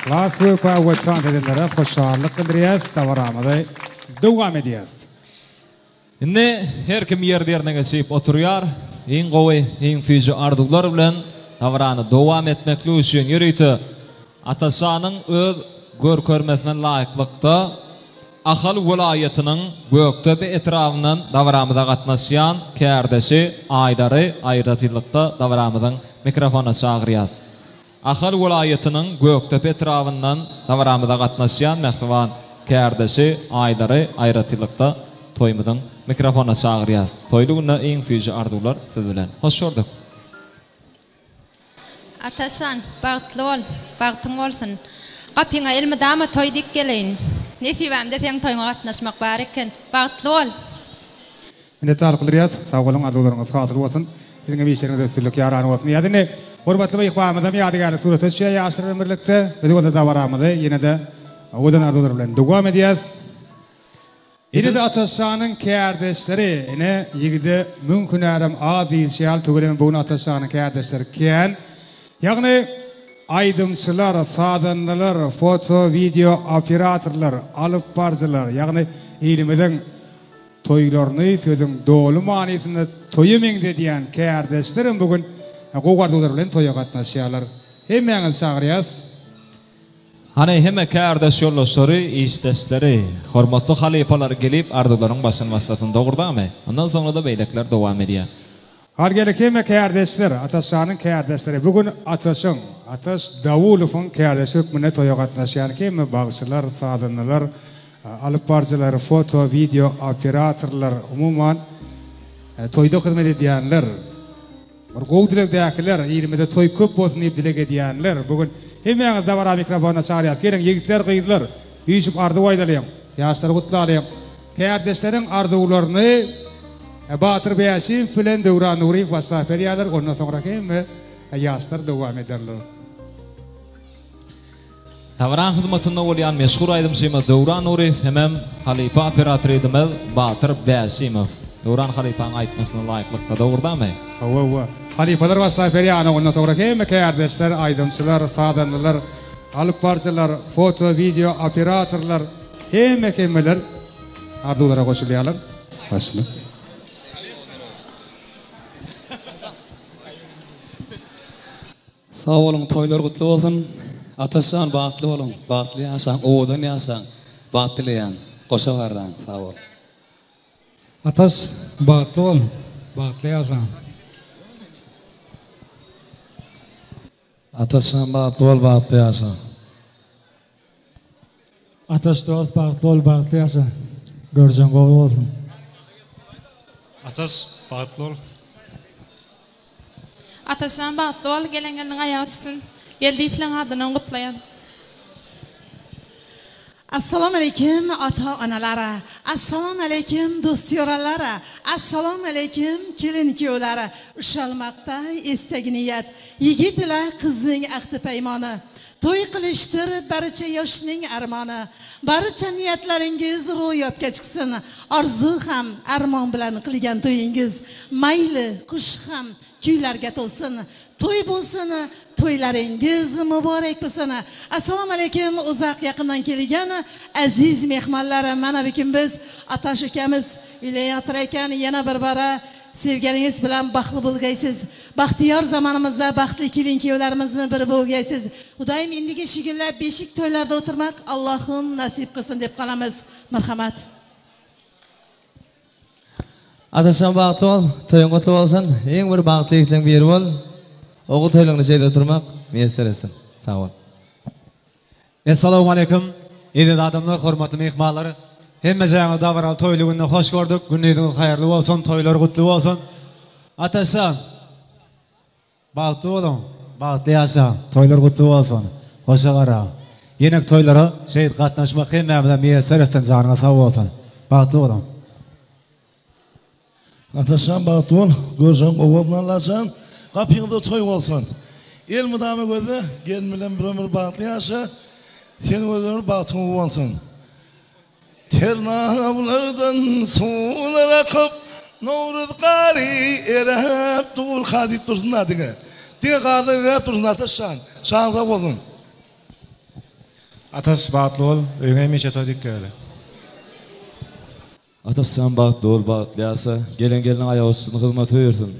Yhlas, wepa we tans edenlere hoşallyk bildirýäs, dabaramyzy dowam edýäs. Indi her kim ýerli-ýerine geçip oturýar. Iň gowy, iň süýji arzuwlar bilen dabarany dowam etmeklik üçin ýörite Ataşanyň öz görkezmesine laýyklykda Ahal welaýatynyň Gökdepe etrabyndan dabaramyza gatnaşýan kärdeşi Aýdary aýratynlykda dabaramyzyň mikrofonyna çagyrýas. Ahal welaýatynyň Gökdepe etrabyndan dabaramyza gatnaşýan mähriban kärdeşi Aýdary aýratynlykda toýumyzyň mikrofonyna çagyrýas. Toýly günde iň süýji arzuwlar siz bilen. Hoş gördük. Atajan, bagtly bol, bagtyň bolsun. Gapyňa elmydama toý dik geleýin. Nesibämde seň toýuňa gatnaşmak bar eken. Bagtly bol! Minnetdarlyk bildirýäs. Sag boluň, arzuwlaryňyz hasyl bolsun. Siziň hem işleriňizde üstünlik ýaran bolsun. Ýa indi hormatly myhmanymyzam ýadygärlik surata düşýär ýaşlar bilen birlikde. Biz bolsa dabaramyzy ýene-de owadan arzuwlar bilen dowam edýäs. Ine-de Ataşjanyň kärdeşleri. Ine, ýigide müň hünärem az diýilşi ýaly, tüweleme bu gün Ataşjanyň kärdeşleri kän. Ýagny, aýdymçylar, sazandalar, foto, wideo operatorlar, alypbaryjylar, ýagny ilimiziň toýlaryny sözüň doly manysynda toýa meňzedýän kärdeşlerem bu gün gowy arzuwlar bilen toýa gatnaşýarlar. Hemmäňizi çagyrýas. Hany hemme kärdeş ýoldaşlary, işdeşleri, hormatly halypalar gelip arzuwlaryň başyny başlasyn dogurdamy? Ondan soňrada beýlekiler dowam edýär. Hal geldik hemme kärdeşler, Ataşjanyň kärdeşleri, bu gün Ataşyň, Ataş Dawulowyň kärdeşi hökmünde toýa gatnaşýan hemme bagşylar, sazandalar, alyp baryjylar, foto, wideo operatorlar, umuman toýda hyzmat edýänler, Bir gowy dilegdäkiler, ilimizde toý köp bolsun diýip dileg edýänler, bu gün hemmäňizi dabara mikrofonyna çagyrýas. Geliň, ýigitler, gyzlar, üýşüp arzuw aýdalyň, ýaşlary gutlalyň. Kärdeşleriň arzuwlaryny Batyr Bäşimow bilen Döwran Nuryýew başlap berýärler, ondan soňra hemme ýaşlar dowam ederler. Tabran hyzmatynda bolýan meşhur aýdymçymyz Döwran Nuryýew hemem halypa operatorydymyz Batyr Bäşimow. Döwran halypaň aýtmasyna laýyklykda dogurdamy? Hawa hawa. Halypalar başlap berýär ana ondan soňra hemme kärdeşler, aýdymçylar, sazandalar, alyp baryjylar, foto, wideo operatorlar hemme hemmeler arzuwlara goşulýarlar. Başla. Sag boluň toýlar gutly bolsun Ataşjan bagtly boluň bagtly ýaşaň owadan ýaşaň bagt dileýän goşa garraň sag bol. Ataş bagtly bol bagtly ýaşa. Ataşjan bagtly bol bagtly ýaşa. Ataş dost bagtly bol bagtly ýaşa görjeň gowy bolsun. Ataş bagtly bol. Ataşjan bagtly bol gelen gelniň aýagy düşsün Geldiýewleň adyndan gutlaýan. Assalamualeýkum ata analara Assalamualeýkum dost ýoralara Assalamualeýkum kelin kýowlara Uşalmakda esdegi niýet Ýigit ile gyznyň ähdi peýmany Toý kylyşdyr barça ýaşnyň armany Barça niýetleriňiz roýapga çyksyn Arzuw hem arman bilen kylgan toýuňyz Maýly guş hem küýlerge tolsun Toý bolsun toýlaryňyz mubarek bolsun Assalamualeýkum uzak ýakyndan kelgen aziz mehmanlar Mana bu gün biz Ataş ukamiz uýlaýatyr eken ýene bir bara Sevgeniňiz bilen bagtly bolgaýsyz. Bagtyýar zamanymyzda bagtly kelin-kiýewlerimizni bir bolgaýsyz. Hudaýym indigi şu günler beşik toýlarda oturmak Allahym nasip kylsyn dep galamyz. Marhamat. Atajan bagtly bol, toýuň gutly bolsun, iň bir bagtly ýigitleň biri bol, ogul toýlaryňda şeýle oturmak miýesser etsin. Sag bol. Essalawmaleýkum, eziz adamlar, hormatly myhmanlar! Hemmejäňizi dabaraly toýly günde hoş gördük. Gündiziňiz haýyrly bolsun, toýlar gutly bolsun! Ataşjan, bagtly boluň, bagtly ýaşaň, toýlar gutly bolsun! Hoşa garaň! Ýeneki toýlara şeýdip gatnaşmak hemmämize miýesser etsin, janyňyz sag bolsun! Bagtly boluň! Atajan bagtly bol, görjegiň gowy bolsun Allajan, gapyňyzda toý bolsun. Elmydama gözle, gelin bilen bir ömür bagtly ýaşa, seni gözlenir bagtyň guwansyn. Ternawlardan suwlar akyp, Nowruz gary eräp durka diýip dursun-da diňe. Diňe garlar eräp dursun Ataşjan, janyň sag bolsun. Ataş bagtly bol, öýüňe hemişe toý dik geleli. Ataş jan bagtly bol, bagtly ýaşa. Gelen gelniň aýagy üstünde hyzmat öýersin.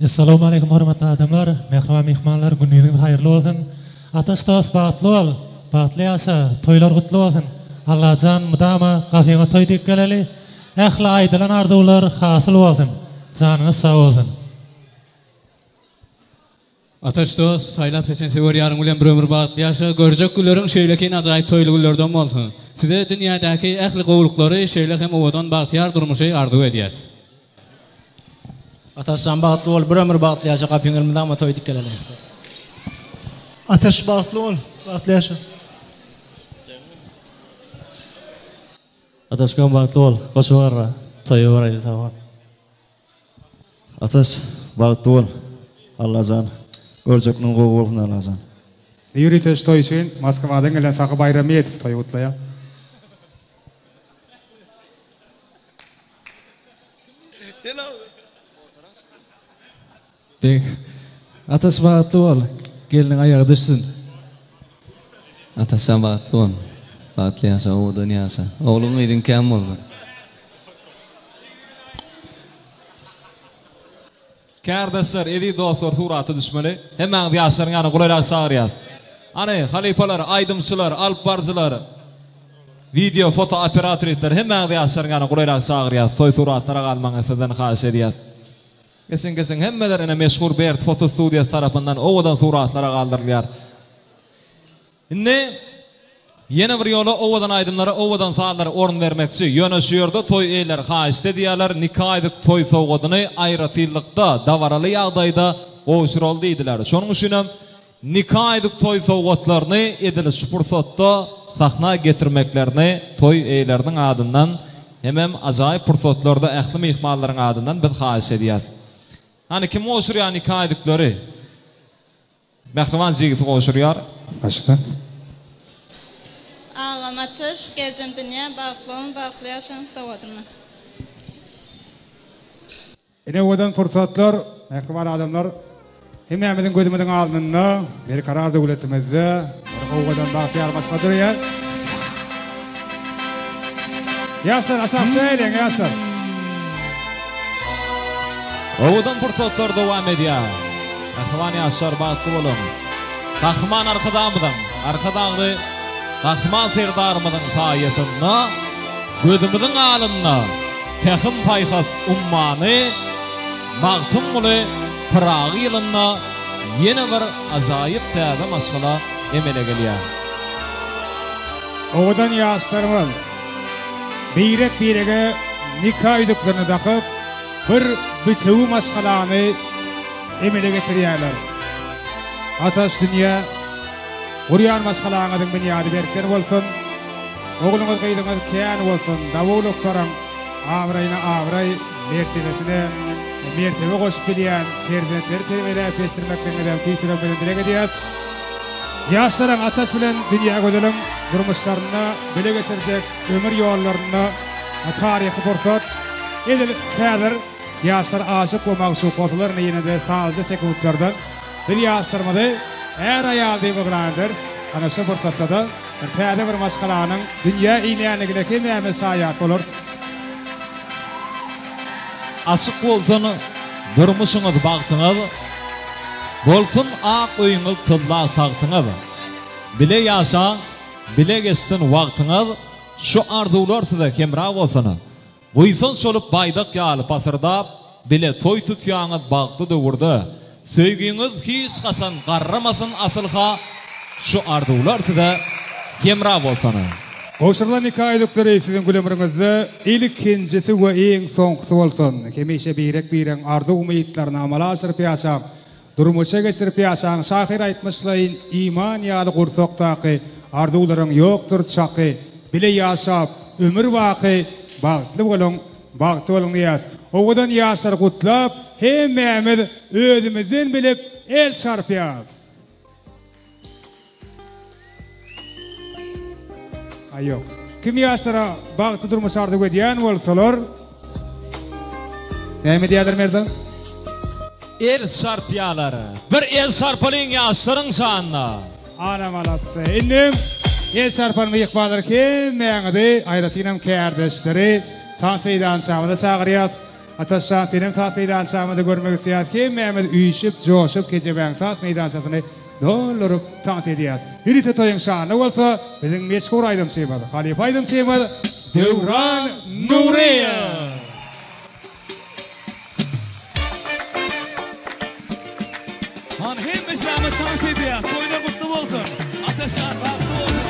Essalawmaleýkum hormatly adamlar, mähriban myhmanlar gündiziňiz haýyrly bolsun. Ataş dost bagtly bol, bagtly ýaşa, toýlar gutly bolsun. Allajan mydama gapyňa toý dik geleli, ähli aýdylan arzuwlar hasyl bolsun. Janyňyz sag bolsun. Ataş dost, saýlap seçen söwer ýaryň bilen bir ömür bagtly ýaşa, görjek günleriň şeýlekin ajaýyp toýly günlerden bolsun. Size dünýädäki ähli gowulyklary, şeýle hem owadan bagtyýar durmuşy arzuw edýäs. Ataşjan bagtly bol, bir ömür bagtly ýaşa, gapyň elmydama toý dikkeleli. Ataş bagtly bol, bagtly ýaşa. Ataşkan bagtly bol, goşa barra, toýa baraýly sag bol. Ataş bagtly bol Allajan görjek günüň gowy bolsun Allajan. Ýörite şu toý üçin Moskwadan gelen Sahy Baýramyýedow toýy gutlaýar. Ataş bagtly bol, gelniň aýagy düşsün. Ataşjan bagtly bol. Bagtly ýaşa, owadan ýaşa. Ogluň gyzyň kän bolsun. Kärdeşler, eziz dostlar surata düşmeli. Hemmäňizi ýaşlaryň ýanyna golaýrak çagyrýas. Hany, halypalar, aýdymçylar, alyp baryjylar, wideo, foto operatorlar hemmäňizi ýaşlaryň ýanyna golaýrak çagyrýas. Toý suratlara galmagyňyzy sizden haýyş edýäs. Geçiň geçiň hemmeler ine meşhur Bert foto studiýasy tarapyndan owadan suratlara galdyrylýar. Indi ýene bir ýola owadan aýdymlara owadan sazlara orun bermekçi. Ýöne şu ýerde toý eýeleri haýyşt edýärler nika ýüzük toý sowgadyny aýratynlykda dabaraly ýagdaýda gowşuraly diýdiler. Şonuň üçinem Nika ýüzük toý sowgatlaryny edil şu pursatda sahna getirmeklerini toý eýeleriniň adyndan hemem ajaýyp pursatlarda ähli myhmanlaryň adyndan biz haýyş edýäs. Hany kim gowşurýar nika ýüzükleri? Mähriban jigisi gowşurýar. Başla. Agam Ataş geljen dünýä bagtly boluň bagtly ýaşaň sowgadymy. Ine owadan pursatlar, mähriban adamlar, hemmämiziň gözümiziň alnynda Berkarar döwletimizde bir owadan bagtyýar maşgala döreýär. Ýaşlar aşak çäýeliň ýaşlar. Owadan pursatlar dowam edýär. Mähriban ýaşlar bagtly boluň. Gahryman Arkadagymyzyň, Arkadagly Gahryman Serdarymyzyň saýasynda gözümiziň alynda Pähim-paýhas ummany Magtymguly Pyragy ýylynda ýene bir ajaýyp täze maşgala emele gelýär. Owadan ýaşlarymyz birek-birege nika ýüzüklerini dakyp, bir bitewi maşgalany emele getirýärler. Ataş dünýä gurýan maşgalaňyzyň binýady berkden bolsun! Ogluňyz gyzyňyz kän bolsun Dawuloklaryň abraýyna abraý mertebesine mertebe goşup bilýän perzentleri terbiýeläp ýetişdirmekligiňizem tüýs ýüregimizden dileg edýäs. Ýaşlaryň Ataş bilen Dünýägözeliň durmuşlarynda bile geçirjek ömür ýollarynda taryhy pursat edil häzir ýaşlar aşyk we magşuk bolsalar indi ýene-de sanlyja sekuntlardan biz ýaşlarymyzy är-aýal diýip yglan ederis. Ana şo pursatda-da Bir täze bir maşgalanyň dünýä inýänligine hemmämiz şaýat bolarys. Açyk bolsun durmuşyňyz bagtyňyz, Bolsun ak öýüňiz tylla tagtyňyz. Bile ýaşaň, bile geçsin wagtyňyz, Şu arzuwlar size hemra bolsun. Buýsanç bolup baýdak ýaly pasyrdap, Bile toý tutýaňyz bagtly döwürde. Söýgiňiz hiç haçan garramasyn asylha, Şu arzuwlar size hemra bolsun. Gowşurylan nika ýüzükleri siziň gül ömrüňizde ilkinjisi we iň soňkusy bolsun. Hemişe birek-biregiň arzuw-umytlaryny amala aşyryp ýaşaň. Durmuşa geçirip ýaşaň şahyr aýtmyşlaýyn iman ýaly gursakdaky arzuwlaryň ýokdur çaky bile ýaşap ömür baky bagtly boluň bagtly boluň diýýäs owadan ýaşlary gutlap hemmämiz özümizden bilip el çarpýas. Aý ýok. Kim ýaşlara bagtly durmuş arzuw edýän bolsalar näme edýärler Merdan? El çarpýarlar. Bir el çarpalyň ýaşlaryň şanyna. Ana malatsy. Indi el çarpan myhmanlar hemmäňizi, aýratynam kärdeşleri tans meýdançamyza çagyrýas. Ataşjan senem tans meýdançamyzda görmek isleýäs. Hemmämiz üýşüp, joşup Kejebäň tans meýdançasyny dolduryp tans edýäs. Ýörite toýuň şanyna bolsa biziň meşhur aýdymçymyz, halypa aýdymçymyz Döwran Nuryýew. Han hemme jamy tans edýär. Toýlar gutly bolsun. Ataşjan bagtly bolsun.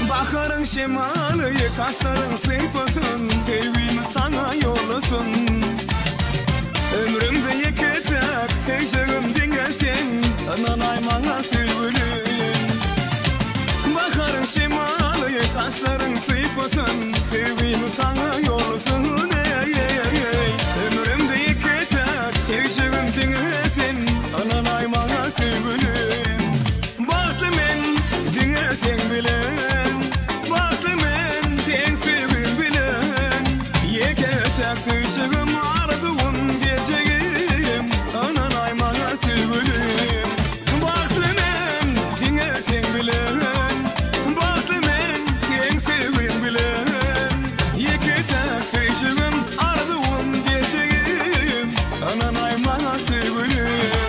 Baharyň şemaly saçlaryň sypasyn, Söýgimi saňa ýollasyn. Ömrümde ýeke-täk söýjegim diňe sen, Ynanaý maňa söýgülim. Baharyň şemaly saçlaryň sypasyn, Söýgimi saňa ýollasyn, eý-eý-eý. Ömrümde ýeke-täk söýjegim diňe sen, Ynanaý maňa söýgülim. Bagtly men diňe seň bilen, Bagtly men seň söýgiň bilen. Ýeke-täk söýjegim arzuwym gejegim, Ynanaý maňa söýgülim. Bagtly men diňe seň bilen, Bagtly men seň söýgiň bilen. Ýeke-täk söýjegim arzuwym gejegim, Ynanaý maňa söýgülim.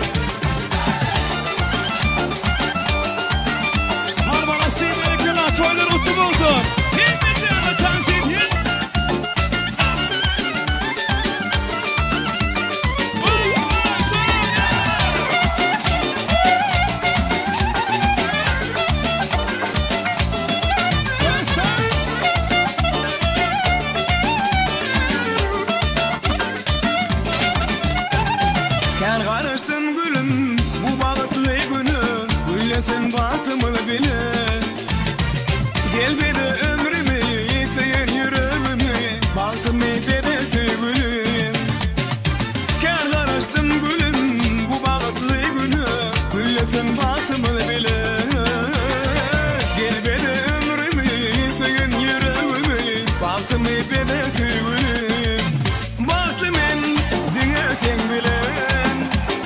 Harmana Siberekella toýlar gutly bolsun. Hemme jana tans edýän. Kän garaşdym gülüm bu bagtly güne, Güllesin bagtymyz bile. Gel bede ömrümi, söýen ýüregimi, Bagtymy bede söýgülim. Kän garaşdym gülüm bu bagtly güne, Güllesin bagtymyz bile. Gel bede ömrümi, söýen ýüregimi, Bagtymy bede söýgülim. Bagtly men diňe seň bilen,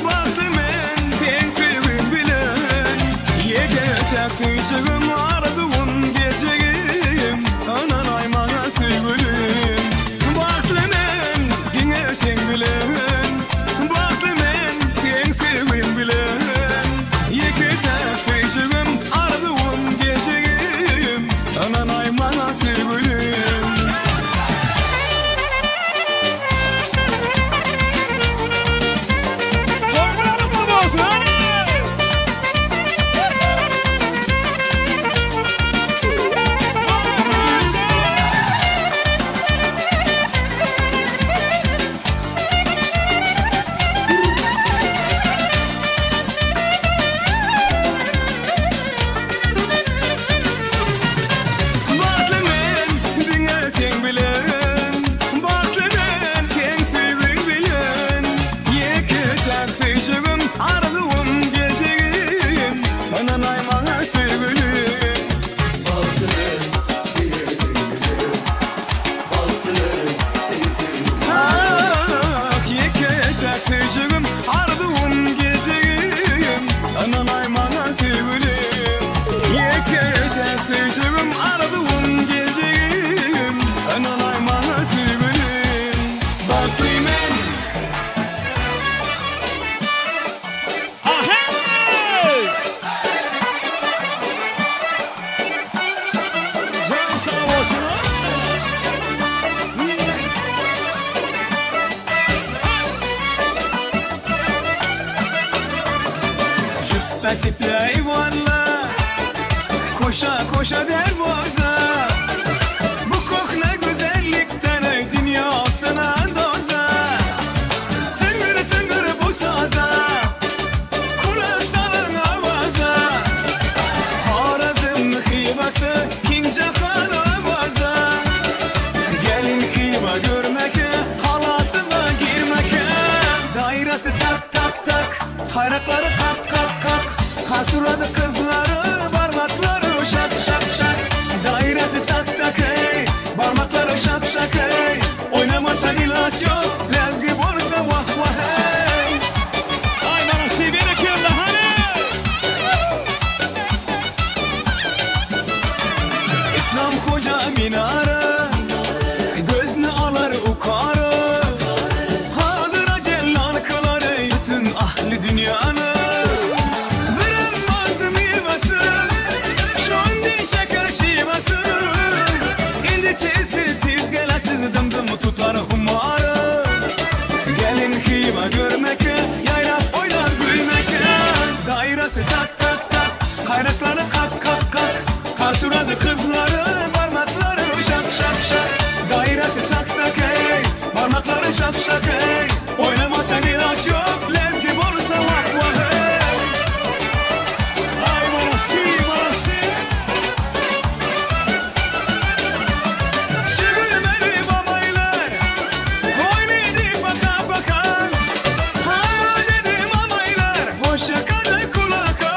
Bagtly men seň söýgiň bilen. Ýeke-täk söýjegim arzuwym gejegim, Ynanaý maňa söýgülim. Bagtly men diňe seň bilen, Bagtly men seň söýgiň bilen. Ýeke-täk söýjegim arzuwym gejegim, Ynanaý maňa söýgülim. Toýlar gutly bolsun. Hany! Bagtly men diňe seň bilen, Bagtly men seň söýgiň bilen. Ýeke-täk söýjegim arzuwym gejegim, Ynanaý maňa söýgülim. Bagtly men diňe seň bilen, Bagtly men seň söýgiň bilen. Ah, ýeke-täk söýjegim arzuwym gejegim, Ynanaý maňa söýgülim. Ýeke-täk söýjegim arzuwym gejegim, Ynanaý maňa söýgülim. Bagtly men. Ahey! Jan sag bolsun. Cübbe tipli eyvanla Koşa koşa derboza Bu kokna güzellikten ey dünyasına doza Tıngır tıngır bu saza Kulak salın avaza Harazm xivası Kincahan avaza Gelin xiva görmeke Halasına girmeke Dairesi tak tak tak Hayrakları kak kak kak Hasuradı kızları Parmakları şak şak şak Dairesi tak tak hey Parmakları şak şak. Oynamasan ilaç yok, lezgi bolsa vah vah hey. Ay bana berekella hani. İslam koca minare, Gözni alar ukarı. Hazıra cellal kılar bütün ahli dünyanı. Bir elmas meyvesi, şondi şeker şivesi. Indi tez tez tez gelesiz dım dım tutar humarı. Gelin Xiva görmeke, yaylap oynar gülmeke. Dairesi tak tak tak, kaynakları kak kak kak. Karşıladı kızları, parmakları şak şak şak. Dairesi tak tak hey, parmakları şak şak hey. Oynamasan ilaç yok, lezgi bolsa vah vah hey. Ay bana si. Şıgılmeli babaylar, oynadı baka baka. Ha dedim amaylar, hoşça kalın kulaka.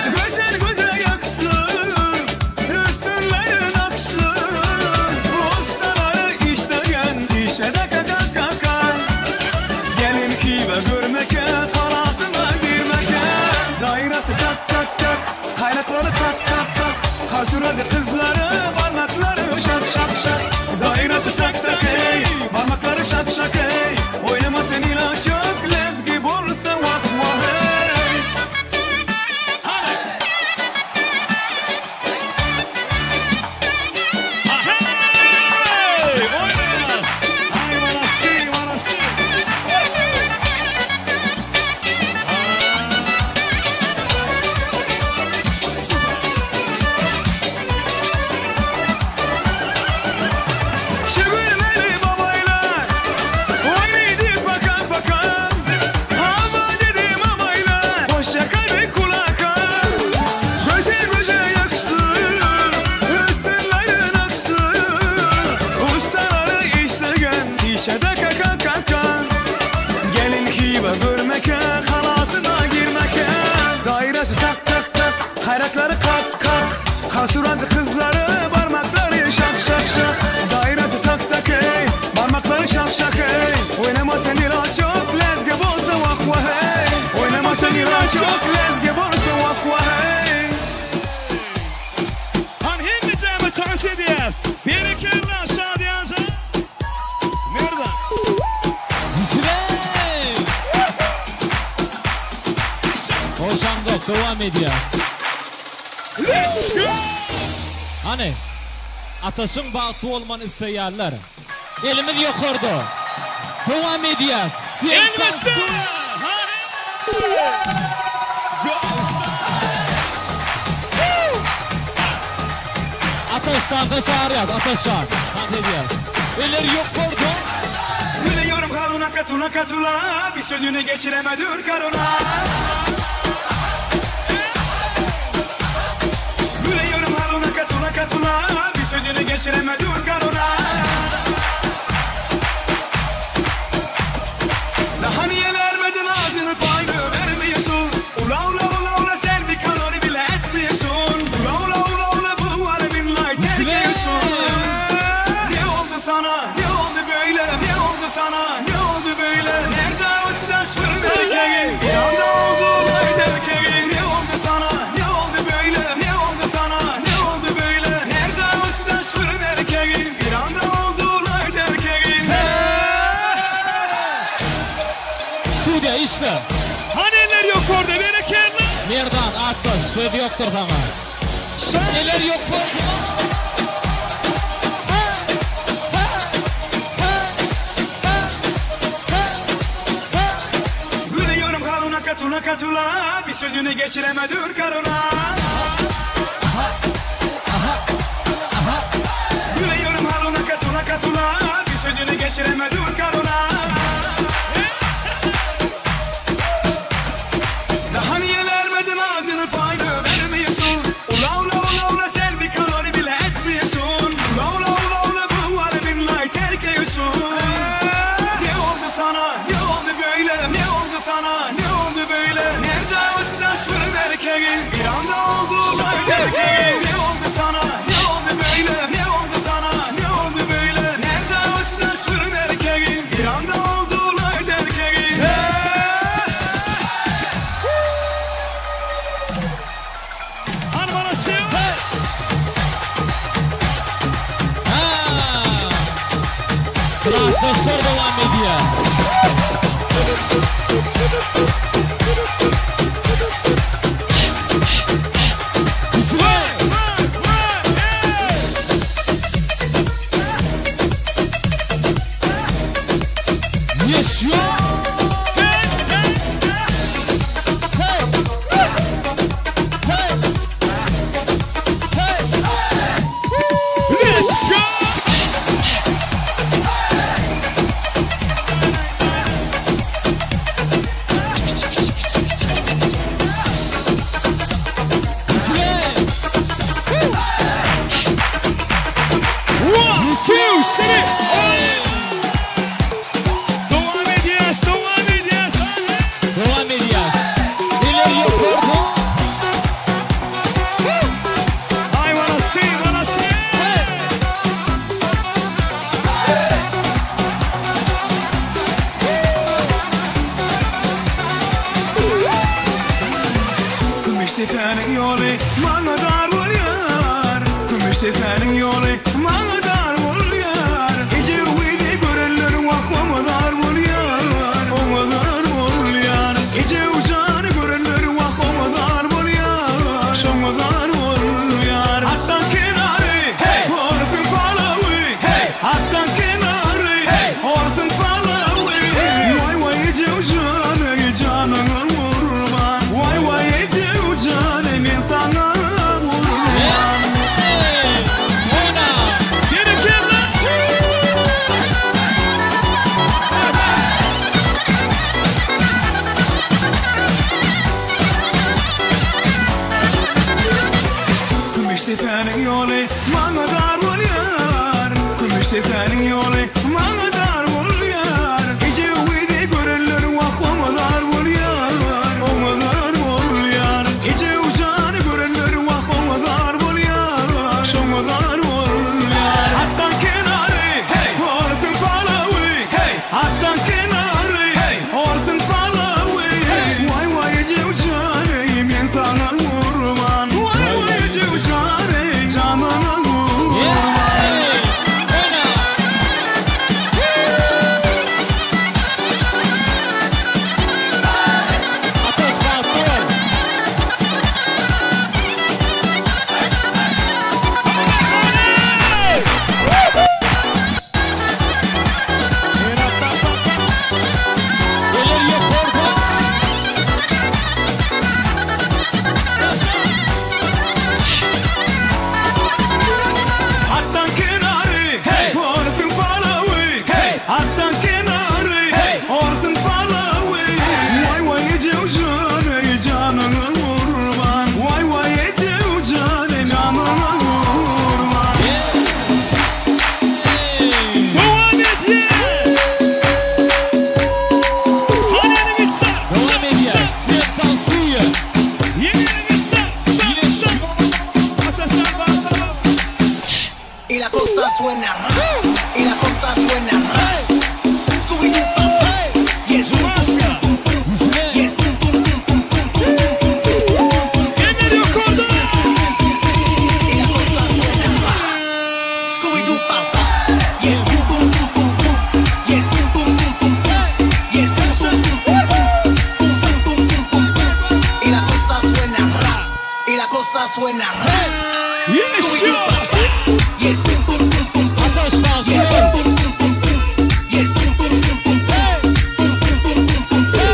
Güzel güzel yakışlı, üstünleri nakışlı. Ustaları işleyen dişe de kaka kaka. Gelin Xiva görmeke, kalasına girmeke. Dairesi tak tak tak, kaynakları tak tak tak. Karşıladı kızları, parmakları şak şak şak. Dairesi tak tak hey, parmakları şak şak hey. Oynama sen ilaç yok, lezgi bolsa vah vah hey. Hey, oynayas. Ay bana si bana si. Şıgırmeli babaylar, oynadı baka baka. Hava dedim amaylar, hoşça kalbi kulaka. Güzel güzel yakıştı, üstünleri nakışlı. Ustaları işlegen, işe de kaka kaka. Gelin Xiva görmeke, halasına girmeke. Dairesi tak tak tak, hayratları kalk kalk. Kasuradı kızları, parmakları şak şak şak. Dairesi tak tak hey, parmakları şak şak hey. Oynama sen ilaç yok, lezgi bolsa vah vah hey. Oynama sen ilaç yok, lezgi bolsa vah vah hey. Hani hemmejäme tans edýäs. Berekella Şadiyanjan. Merdan. Siley! Hoşandos devam ediyor. Let's go! Hani Ataşyň bagtly bolmany isleýärler. Elimiz ýokarda. Devam ediyor. Elbetde! Ataşdan da çağırıyor. Ataşan. Tam ediyor. Eller ýokarda. Gülüyorum kaluna katula katula, bir sözünü geçiremedir karuna. Gülüyorum haluna katula katula, bir sözünü geçiremedir karuna. Daha niye vermedin ağzını payını vermiyorsun? Ula ula ula ula sen bir kalori bile etmiyorsun. Ula ula ula ula bu var billahi terkiyorsun. Ne oldu sana? Ne oldu böyle? Ne oldu sana? Ne oldu böyle? Nerede Öztaş fırın erkeği? Bir anda oldu olay erkeği. Ne oldu sana? Ne oldu böyle? Ne oldu sana? Ne oldu böyle? Nerede Öztaş fırın erkeği? Bir anda oldu olay erkeği. Studiya işte. Hani eller yok orada berekella. Merdan Ataş söz yoktur sana. Eller ýokarda. Gülüyorum kaluna katula katula, bir sözünü geçiremedir karuna. Gülüyorum haluna katula katula, bir sözünü geçiremedir karuna. Daha niye vermedin ağzını payını vermiyorsun? Ula ula ula ula sen bir kalori bile etmiyorsun. Ula ula ula ula bu var billahi terkiyorsun. Ne oldu sana? Ne oldu böyle? Ne oldu sana? Ne oldu böyle? Nerede Öztaş fırın erkeği? Bir anda oldu olay erkeği. Ne oldu sana? Ne oldu böyle? Ne oldu sana? Ne oldu böyle? Nerede Öztaş fırın Kümüşdepäniň ýoly maňa dar bolýar Kümüşdepäniň ýoly maňa dar bolýar Eje gyzy görenler wah oňa zar bolýar Oňa zar bolýar Eje jany görenler wah oňa zar bolýar Şoňa zar bolýar Atdan kenary hey Orsuň palawy hey Atdan kenary hey Orsuň palawy Waý waý eje jany janyňa gurban Waý waý eje jany men saňa gurban Berekella! Kümüşdepäniň ýoly maňa dar bolýar Kümüşdepäniň ýoly maňa dar bolýar Eje gyzy görenler wah oňa zar bolýar Oňa zar bolýar Eje jany görenler wah oňa zar bolýar Şoňa zar bolýar Atdan kenary hey Orsuň palawy hey Atdan kenary hey Orsuň palawy Waý waý eje jany men saňa gurban Waý waý eje jany janyňa gurban Ataş bagtly bol. Eller ýokarda. Atdan kenary hey Orsuň palawy hey Atdan kenary hey Orsuň palawy Waý waý eje jany janyňa gurban Waý waý eje jany janyňa gurban Dowam edýär! Hany elini çar, Dowam çar, edýär. çar. Sen tansuýa. Ýene elini çar, çar, çar. Ataşan bagtly bolsun. Y la cosa suena ra, y la cosa suena ra. Scooby-Doo pa pa, y el pum pum pum pum, y el pum pum pum pum pum pum pum pum pum pum pum. Eller ýokarda! Y la cosa suena ra. Scooby-Doo pa pa, y el pum pum pum pum pum, y el pum pum pum pum pum, y el pum pum pum pum pum, pum pum pum pum pum. Y la cosa suena ra, y la cosa suena ra. Ýeşo! Y el pum pum pum pum pum. Ataş Y el bagtly bol. pum pum pum pum pum. Y el pum pum pum pum pum. Pum pum pum pum pum pum.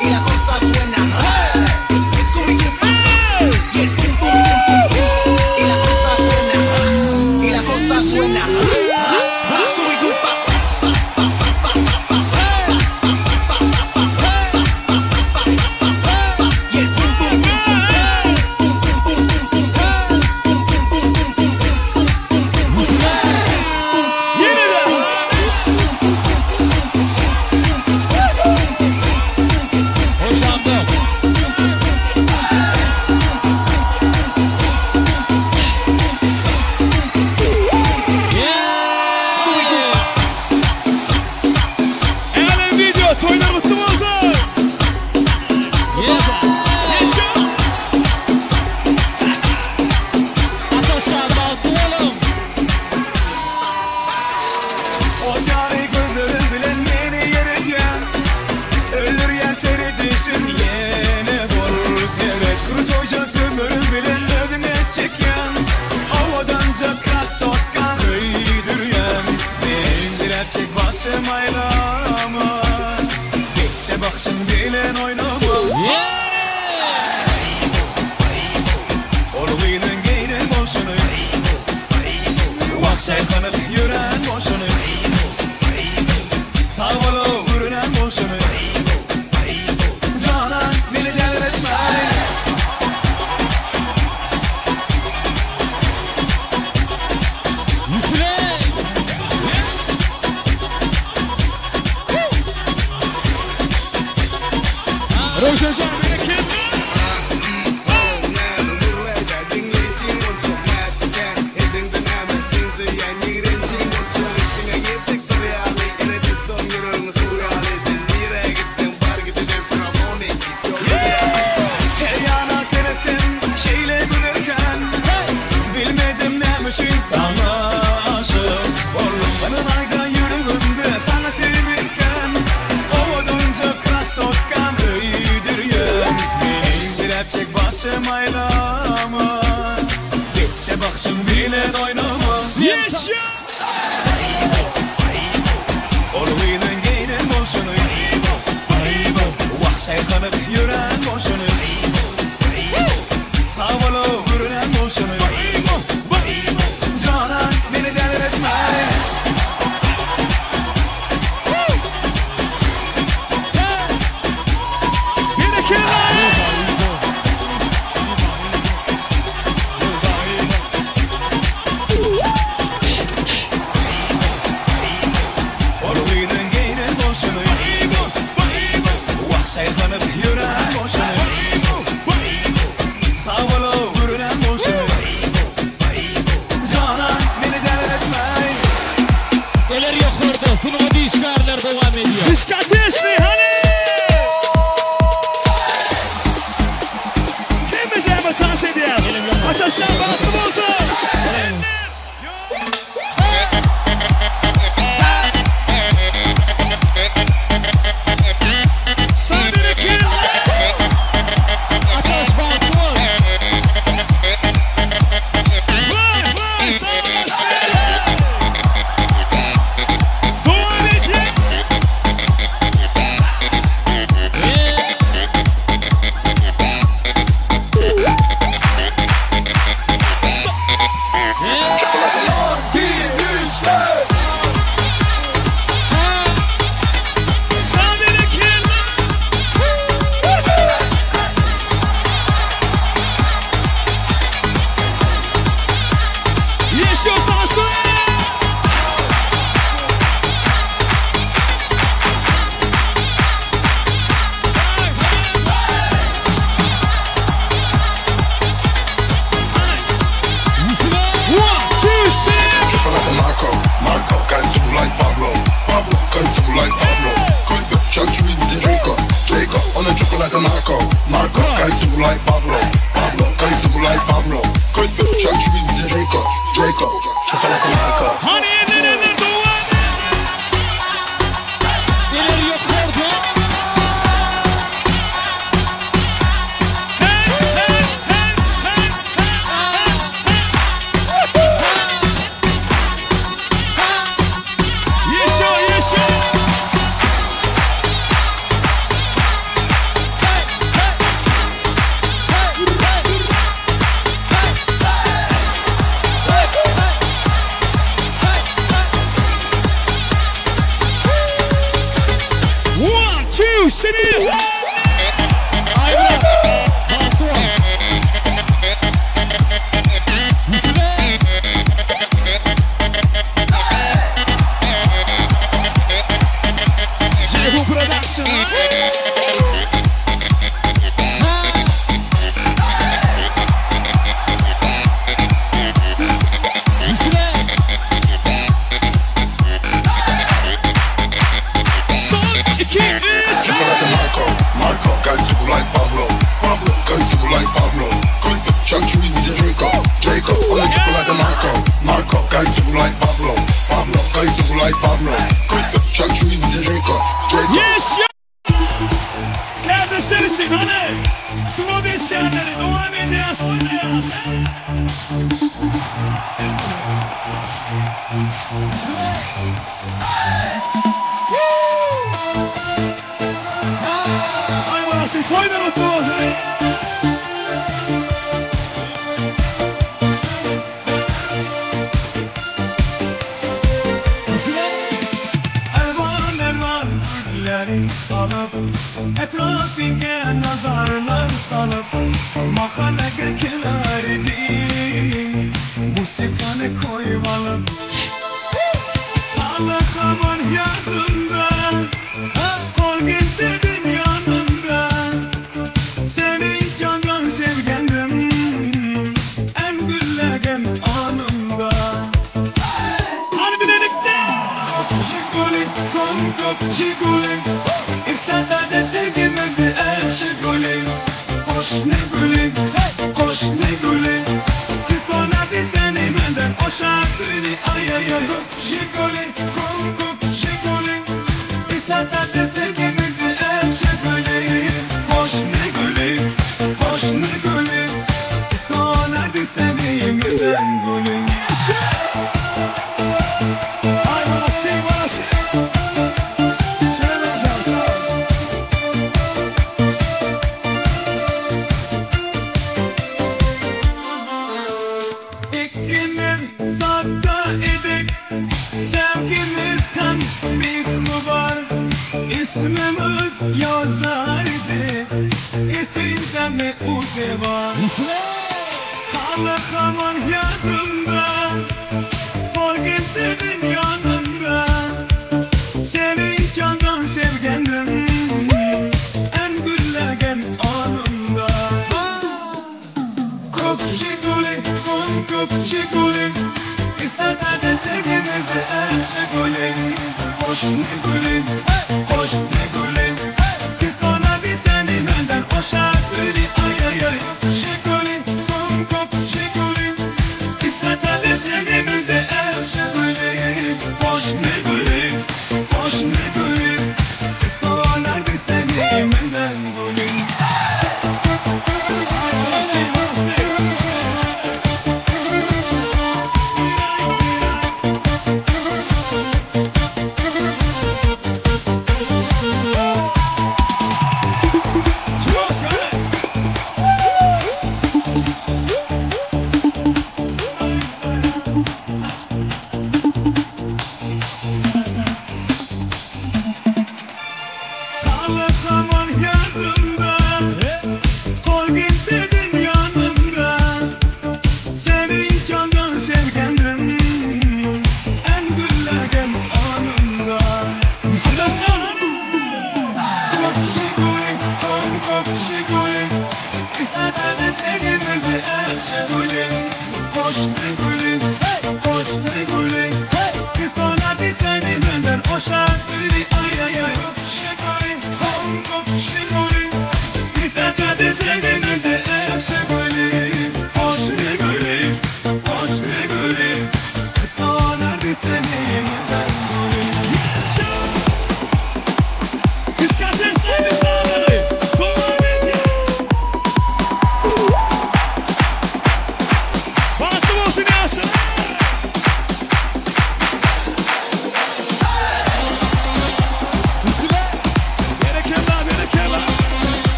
Y la cosa suena ra. Scooby-Doo pa pa. Y el pum pum pum pum pum. Y la cosa suena ra. Y la cosa suena ra. Ra, ra. Scooby-Doo pa pa pa pa pa pa pa pa pa pa pa pa pa pa pa pa pa pa pa. Y el pum pum pum pum pum pum pum pum pum pum pum pum pum pum pum pum pum pum pum. Ýene-de! Hoşandyk. Älem video toýlar gutly bolsun! Ýeşo! Ataşan bagtly boluň. O ýary gözlerin bilen meni ýeredýän Öldürýän seredişin ýene bol seret Krutoýja sömürün bilen özüne çekýän Owadanca krasotka köýdürýän Penjiräp çek başym aýlama Geçe bakşyn bilen oýnama Ol gyzyň geýnen bolşuny Wah çaýkanyp ýören bolşuny Sag bolup görünen bolşuny Janan meni delretme Müsle. Röwşen berekella! Her yana seresin Çaýkanyp ýören bolşuny. Sag bol-ow, görünen bolşuny. Janan, meni däliretmäý. Eller ýokarda, sungat işgärler dowam edýär. Diskoteçnyý hany! Hemmejämiz tans edýäs. Ataşjan bagtly bolsun!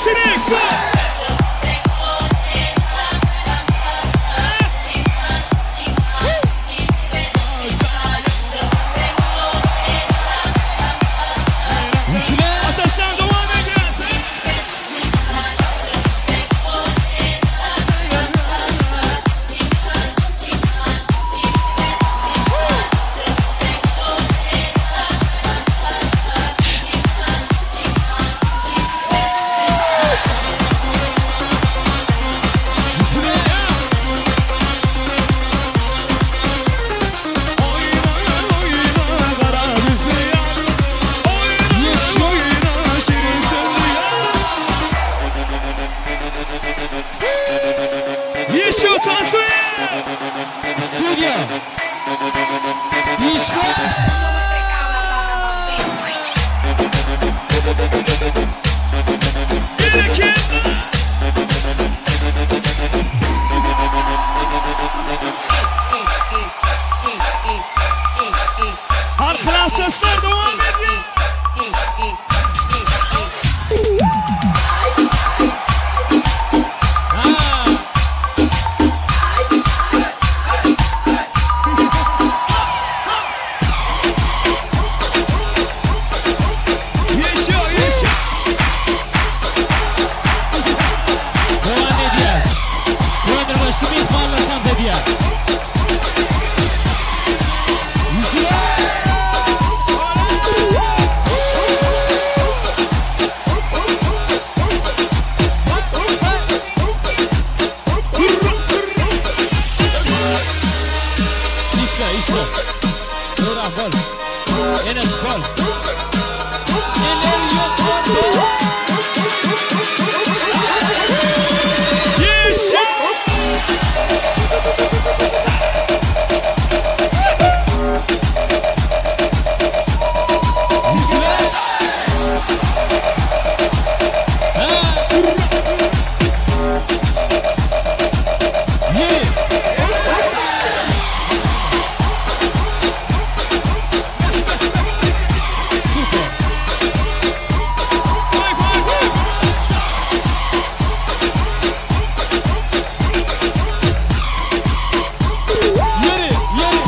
Şirin go! Ataşan devam ediyor. Oyna kara rüzgar. Oyna oyna şirin söndü Yeşil Tansu. Studio. Bereket. Arkadaşlar devam ediyor. Yaşıyor, yaşıyor. Devam edýär. Guwandyr myhmanlar kamp edýär. Işle, işle. Duran gol. Enes gol. Eller yukarıda. Yaşıyor. Bak bak bak. Ýeri, ýeri.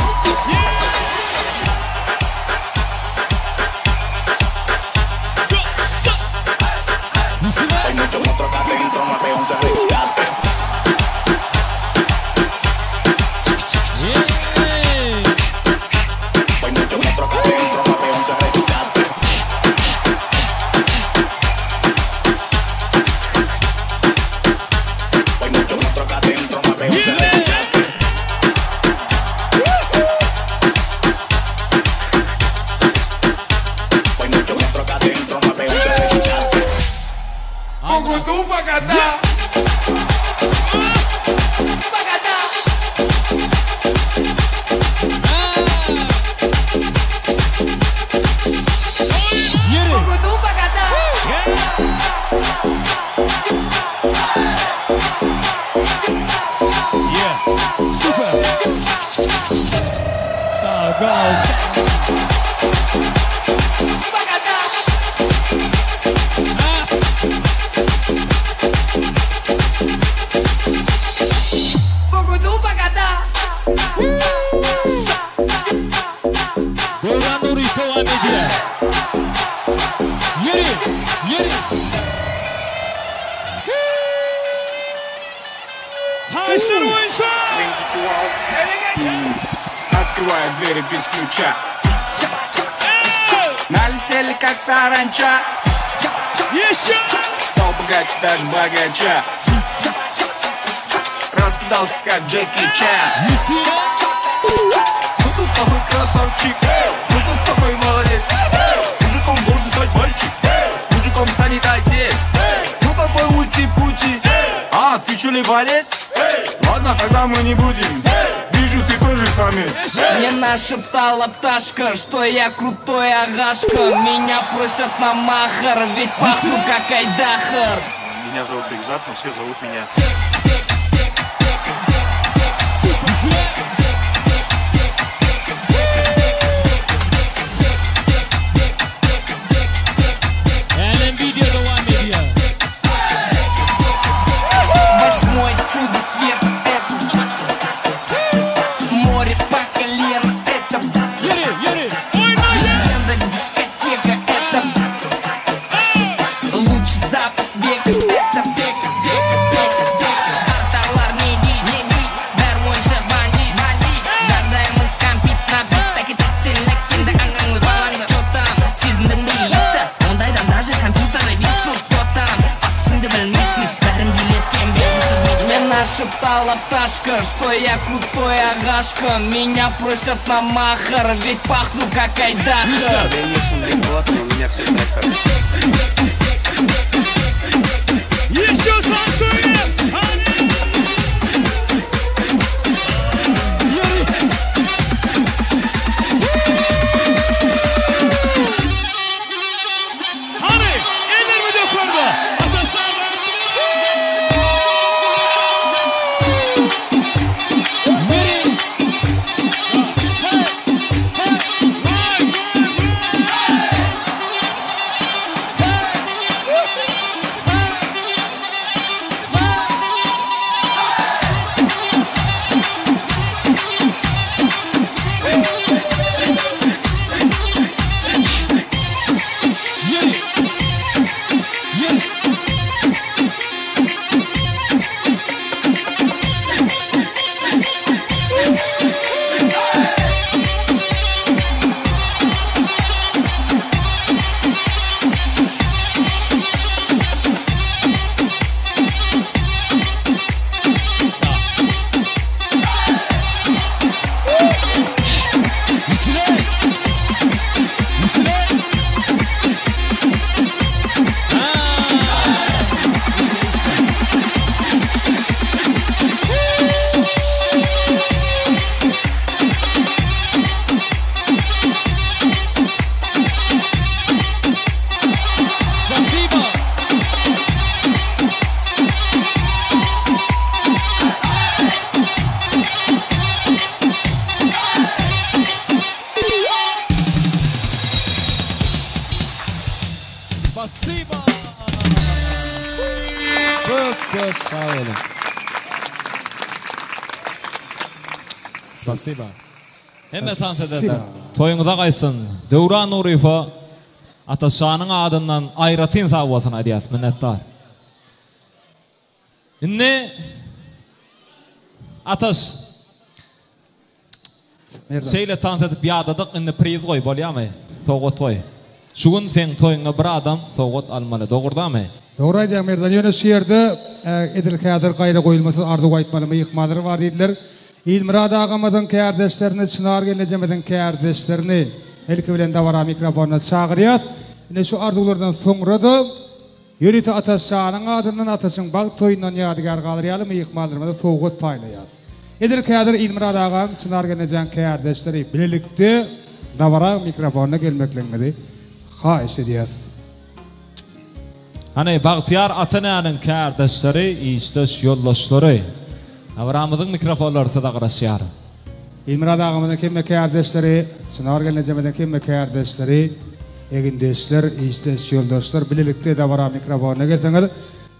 Hay mucho monstruo acá adentro, 911 rescate. Hay mucho monstruo acá adentro, 911 rescate. Hay mucho monstruo acá adentro, 911 rescate. Hay mucho monstruo acá adentro, 911 rescate. Yeah, süper. Sağ ol, sağ ol. Döwran Nury devam edýär. Ýeri, ýeri. Haýsar oyuncu. Открываю двери без ключа. Налетели как саранча. Еще. Стал богаче даже богача. Раскидался как Джеки Чан. Ну тут такой красавчик, ну тут такой молодец. Мужиком должен стать мальчик, мужиком станет отец. Ну такой ути-пути, а ты что ли борец? Ладно, тогда мы не будем. Вижу, ты тоже самец. Мне нашептала пташка, что я крутой агашка. Меня просят на махар, ведь пахну как айдахар. Меня зовут Бекзат, но все зовут меня. Älem video devam edýär. прошептала пташка, что я крутой агашка Меня просят на махар, ведь пахну как айдаха Я не Бекбулат, но у меня все и так хорошо. Еще танцуем! Hany, ellerimiz ýokarda! Ataşan! Spasibo! Spasibo! Köp köp sag boluň. Spasiba. Hemme tans ederler. Toýuňyza gaýtsyn. Döwran Nuryýewe Ataşanyň adyndan aýratyn sag bolsun aýdýas. Minnetdar. Indi Ataş şeýle tans edip ýadadyk, indi priz goý bolýamy? Sowgat goý. Şu gün seň toýuňda bir adam sowgat almaly, dogurdamy? Dogry aýdýaň Merdan, ýöne şu ýerde edil häzir gaýra goýulmasyz arzuw aýtmaly myhmanlar bar diýdiler. Ilmyrat agamyzyň kärdeşlerini, Çynar gelnejemiziň kärdeşlerini ilki bilen dabara mikrofonyna çagyrýas. Ine şu arzuwlardan soňra-da Ýörite Ataş şanyň adyndan Ataşyň bagt toýundan ýadygär galar ýaly myhmanlarymyza sowgat paýlaýas. Edil häzir Ilmyrat agaň, Çynar gelnejäň kärdeşleri bilelikde dabara mikrofonyna gelmekligiňizi haýyşt edýäs. Hany, bagtyýar ata-enäniň kärdeşleri, işdeş ýoldaşlary, dabaramyzyň mikrofonlary size garaşýar. Ilmyrat agamyzyň hemme kärdeşleri, Çynar gelnejemiziň hemme kärdeşleri, egindeşler, işdeş ýoldaşlar bilelikde dabara mikrofonyna gelseňiz,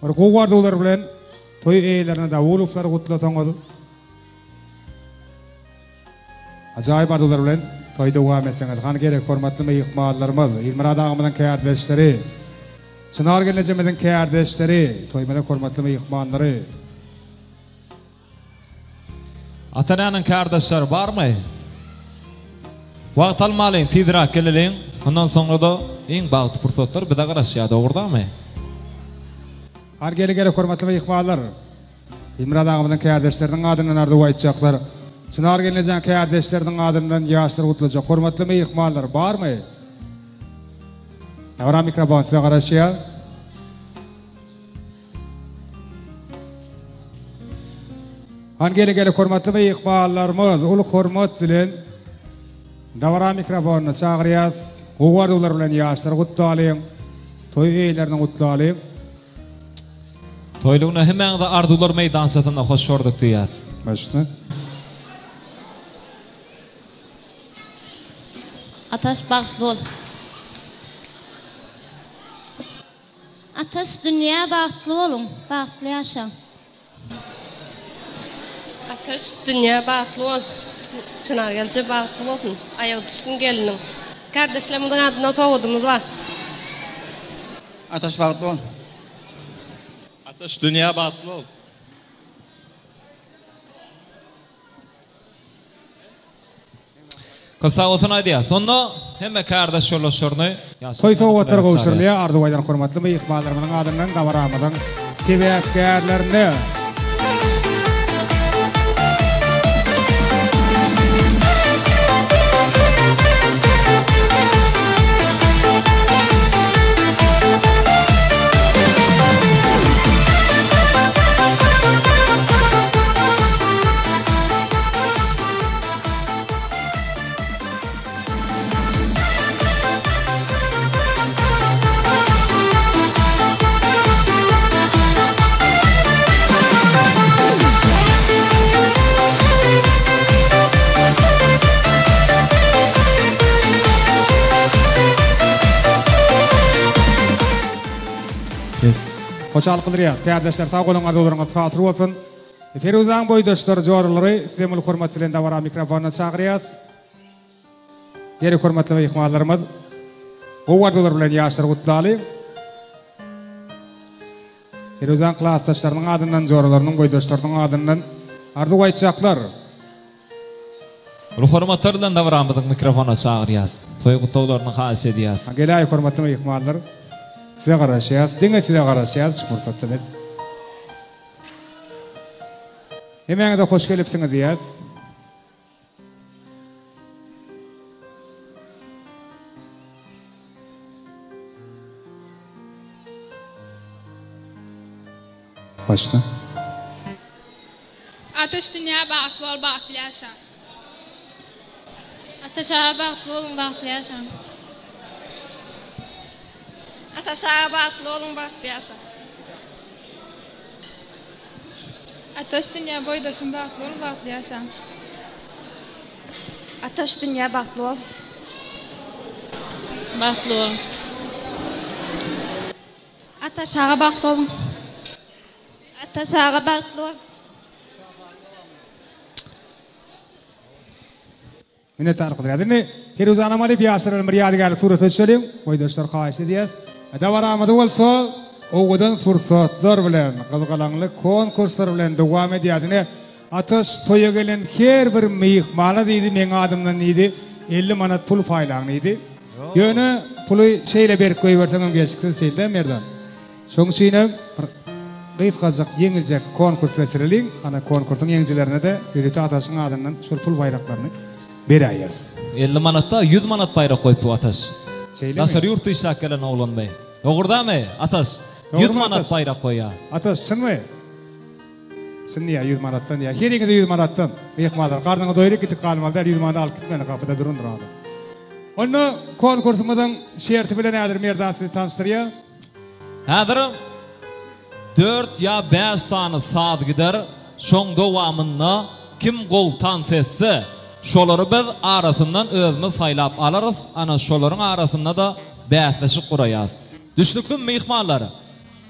bir gowy arzuwlar bilen toý eýelerini Dawulowlary gutlasaňyz, ajaýyp arzuwlar bilen toýy dowam etseňiz. Hany gerek hormatly myhmanlarymyz, Ilmyrat agamyzyň kärdeşleri, Çynar gelnejemiziň kärdeşleri, toýumyzyň hormatly myhmanlary. Ata-enäniň kärdeşleri barmy? Wagt almalyň, tizräk geleliň. Mundan soňra-da iň bagtly pursatlar bize garaşýar, dogry-damy? Hany geliň geliň hormatly myhmanlar. Ilmyrat agamyzyň kärdeşleriniň adyndan arzuw aýtjaklar. Çynar gelnejeň kärdeşleriniň adyndan ýaşlary gutlajak hormatly myhmanlar barmy? Dabara mikrofon size garaşýar. Han geliň geliň hormatly myhmanlarymyz uly hormat bilen dabara mikrofonyna çagyrýas. Gowy arzuwlar bilen ýaşlary gutlalyň. Toý eýelerini gutlalyň. Toýlugyna hemmäňizi arzuwlar meýdançasynda hoş gördük diýýäs. Başla. Ataş bagtly bol. Ataş dünýä bagtly boluň bagtly ýaşaň. Ataş dünýä bagtly bol Çynar gelje bagtly bolsun aýagy düşsün geliniň. Kardeşlerimiziň adyndan sowgadymyz bar. Ataş bagtly bol. Ataş dünýä bagtly bol. Köp sag bolsun aýdýas. Onda hemme kärdeş ýoldaşlaryny Toý sowgatlary gowşurylýar. Arzuw aýdan hormatly myhmanlarymyzyň adyndan dabaramyzyň sebäpkärlerine. Yes. Hoşallyk bildirýäs. Kärdeşler sag boluň arzuwlaryňyz hasyl bolsun. Feruzaň boýdaşlary, joralary sizem uly hormat bilen dabara mikrofonyna çagyrýas. Geliň hormatly myhmanlarymyz. Gowy arzuwlar bilen ýaşlary gutlaly. Feruzaň klasdaşlarynyň adyndan, joralarynyň, boýdaşlarynyň adyndan arzuw aýtjaklar. Uly hormatlar bilen dabaramyzyň mikrofonyna çagyrýas. Toý gutlaglaryny haýyş edýäs. Geläý hormatly myhmanlar. Size garaşýas. Diňe size garaşýas şu pursatda biz. Hemmäňize hoş gelipsiňiz diýýäs. Başla. Ataş dünýä bagtly bol bagtly ýaşa. Ataş aga bagtly boluň bagtly ýaşaň. Ataş aga bagtly boluň bagtly ýaşaň. Ataş dünýä boýdaşym bagtly boluň bagtly ýaşaň. Ataş dünýä bagtly bol. Bagtly bol. Ataş aga bagtly boluň. Ataş aga bagtly bol. Minnetdarlyk bildirýäris. Indi Firuzan Amalyýew ýaşlar bilen bir ýadygärlik surata düşeliň. Boýdaşlar haýyş edýäs. Dabaramyzy bolsa owadan pursatlar bilen, gyzgalaňly konkurslar bilen dowam edýäs. Ine, Ataş toýa gelen her bir myhmana diýdi, meň adymdan diýdi, 50 manat pul paýlaň diýdi. Ýöne puly şeýle berip goýberseňem gelşiksiz şeýle-dä Merdan. Şonuň üçinem bir gysgajyk, ýeňiljek konkurs geçireliň. Ana, konkursyň ýeňijilerine-de ýörite Ataşyň adyndan şol pul baýraklaryny beräýeris. 50 manatda 100 manat baýrak goýupdy Ataş. Şeýlemi? Daşary ýurtda işläp gelen oglanmy? Dogurdamy, Ataş? 100 Dogrumy, manat Ataş? baýrak goýýar. Ataş, çynmy? Çyn diýýär, 100 manatdan diýýär. Heriňize 100 manatdan. Myhmanlar, garnyňy doýuryp gidip galmaly däl, 100 manady alyp gitmeli, gapyda durandyr adam. Onda konkursymyzyň şerti bilen häzir Merdan sizi tanyşdyrýar. Häzir dört ýa bäş sany saz gider, şoň dowamynda kim gowy tans etse, şolary biz arasyndan özümiz saýlap alarys, ana şolaryň arasynda-da bäsleşik guraýas. Düşnüklimi myhmanlar?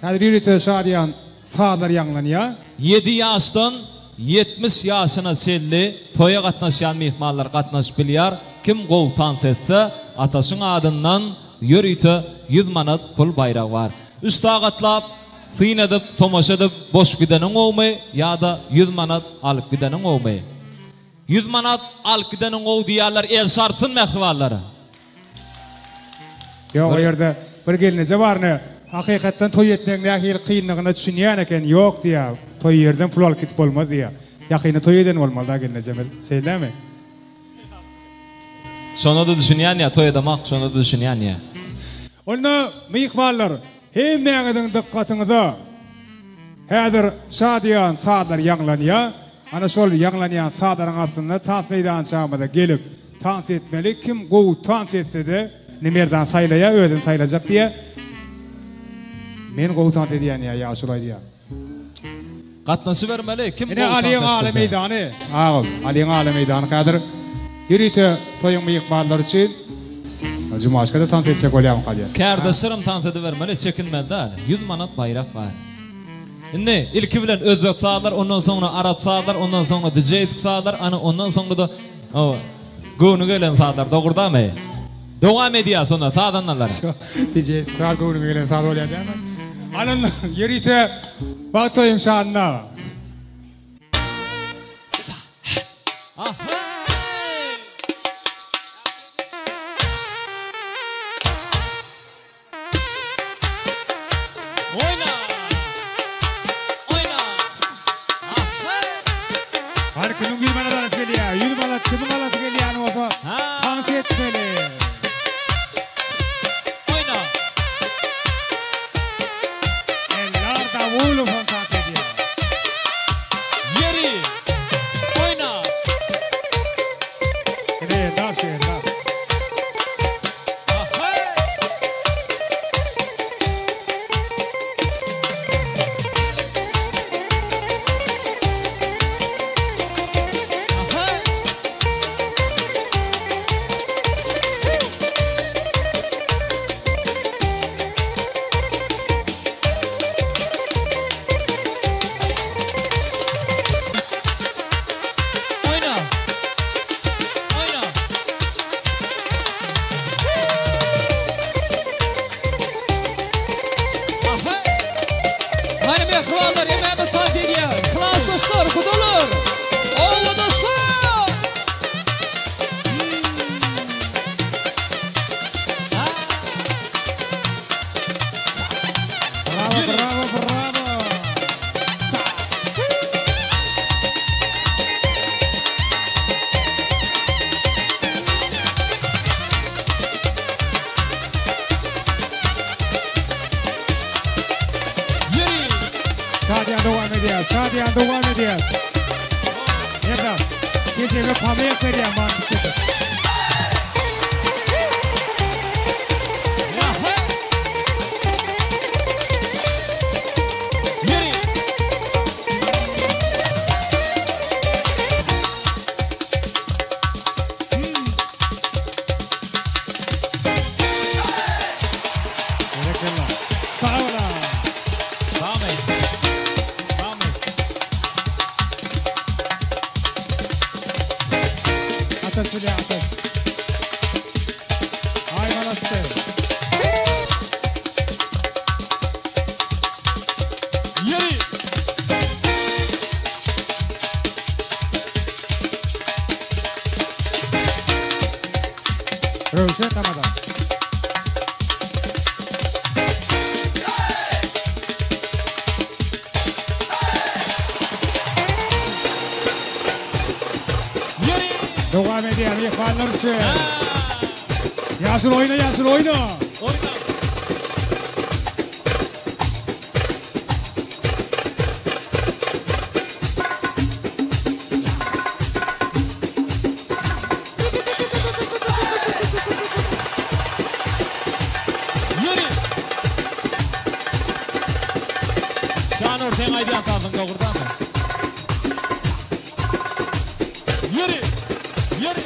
Häzir ýörite şadyýan sazlar ýaňlanýar. Ýedi ýaşdan 70 ýaşyna çenli toýa gatnaşýan myhmanlar gatnaşyp bilýär, kim gowy tans etse, Ataşyň adyndan Ýörite 100 manat pul baýragy bar. Üç sagatlap syn edip, tomaşa edip boş gideniň gowumy ýa-da 100 manat alyp gideniň gowumy? 100 manat alyp gideniň gowy diýýärler el çarpsyn mähribanlar. Ýok o ýerde bir gelneje bar ne hakykatdan toý etmegiň nähili kynlygyna düşünýän eken ýok diýýär toý ýerden pul alyp gidip bolmaz diýýär ýakynda toý eden bolmaly da gelnejemiz şeýlemi. Şonada düşünýän ýa toý edemak şonada düşünýän ýa. Onda myhmanlar hemmäňiziň dykgatyňyza häzir şadyýan sazlar ýaňlanýar. Ana şol ýaňlanýan sazlaryň astynda tans meýdançamyza gelip tans etmeli. Kim gowy tans etsede indi Merdan saýlaýar özüm saýlajak diýýär. Men gowy tans edýän diýýär ýaşuly aýdýar. Gatnaşybermeli kim Ine gowy Alyň tans ala etdirse. meýdany. Agam, Alyň ala meýdany häzir ýörite toýuň myhmanlary üçin Jumaşka-da tans etjek bolýarmyka diýýän. Kärdeşlerim tans edibermeli çekinmeli däl. 100 manat baýrak bar. Indi ilki bilen özbek sazlar, ondan soňra arap sazlar, ondan soňra dijeýski sazlar, ana ondan soňra-da göwni gelen sazlar dogurdamy? Dowam edýär sonda sazandalar. Dijeýski saz göwnüňe gelen saz bolýar dälmi? Alyn ýörite bagt toýuň şanyna. Hany kimiň 100 manat alasy gelýär? 100 manat kimiň alasy gelýän bolsa, tans etmeli. Oýna. Eldar Dawulow hem tans edýär. Ýeri. Oýna. Ine Eldar şu Eldar. edýär. Şadyýan dowam edýär. Ýa-da gejege pamek berýär manty çekip. Berekella. Sag bola. Ataş bilýär Ataş. Aý malatsy. Ýeri. Röwşen tamada. Dowam edýär myhmanlar üçin. Ýaşuly oýna ýaşuly oýna. Oýna. Ýeri. Şanur seň aýdýan sazyň dogrudanmy? Ýeri. Ýeri.